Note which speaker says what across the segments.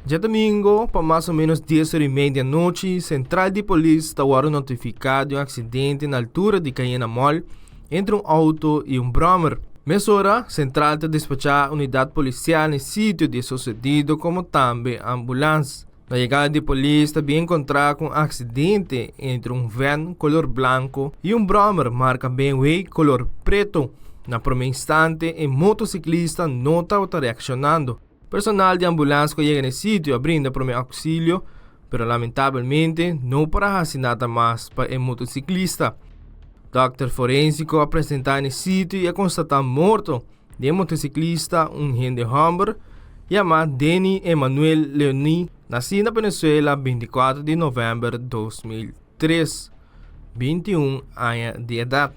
Speaker 1: Djadomingo, pa mas o menos dies ora i mei di anochi, sentral di polis ta wòrdu notifiká di un aksidente na altura di Cayena Mall entre un outo i un bròmer. Mesora, sentral ta despachá unidat polisial na e sitio di e sosedido komo tambe ambulans. Na yegada di polis ta bin enkontrá ku un aksidente entre un vèn kolor blanko i un bròmer marka BMW kolor preto. Na promé instante e motosiklista no tabata reakshonando. Personal di ambulans ku a yega na e sitio a brinda promé ouksilio, pero lamentabelmente no por a hasi nada mas pa e motosiklista. Dòkter forensiko a presentá na e sitio i a konstatá morto di e motosiklista, un hende hòmber yamá Denny Emanuel Leonie, nasí na Venezuela 24 di novèmber 2003, 21 aña di edat.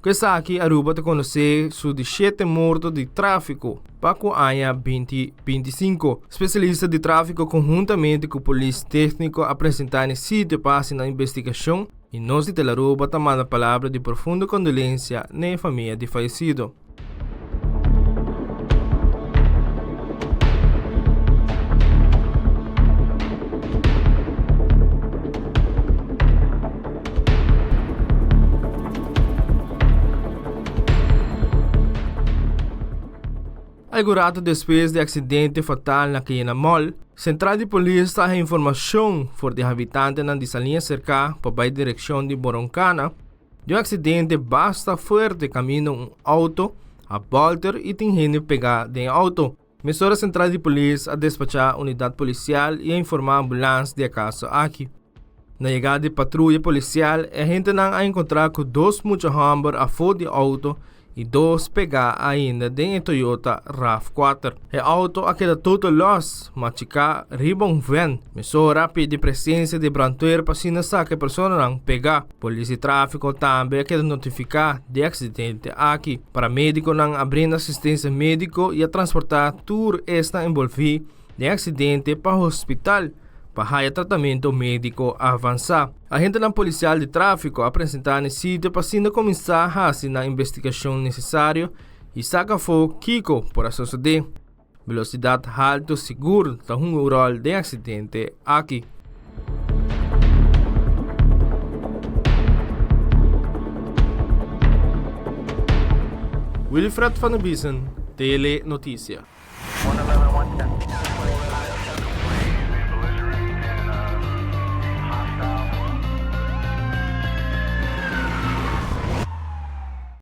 Speaker 1: Ku esaki Aruba ta konosé su di shete morto di tráfiko pa ku aña 2025. Spesialista di tráfiko konhuntamente ku polis tékniko a presentá na e sitio pa hasi nan investigashon i nos di Telaruba ta manda palabra di profundo kondolensia na e famia di fayesido. Algun rato despues di aksidente fatal na Cayena Mall, sentral di polis ta haña informashon for di habitantenan di Saliña serka pa bai direkshon di Boroncana Di un aksidente basta fuerte kaminda un outo a bòlter i tin hende pegá den e outo. Mesora sentral di polis a despachá unidat polisial i a informá ambulans di e kaso aki. Na yegada di patruya polisial e agentenan a enkontrá ku dos mucha hòmber afó di outo i dos pegá ainda den e Toyota Rav 4. E auto a keda total loss, machiká riba un vèn. Mesora a pidi presensia di brandweer pa asina saka e personanan pegá. Polis di tráfiko tambe a keda notifiká di e aksidente aki. Paramedikonan a brinda asistensia médiko i a transportá tur esnan envolví den e aksidente pa hospital pa haya tratamentu médiko avansá. Agentenan polisial di tráfiko a presentá na e sitio pa asina kuminsá hasi nan investigashon nesesario i saka afó kiko por a sosodé. Velosidat haltu sigur ta hunga un ròl den aksidente aki. Wilfred van der Biesen, Tele Noticia.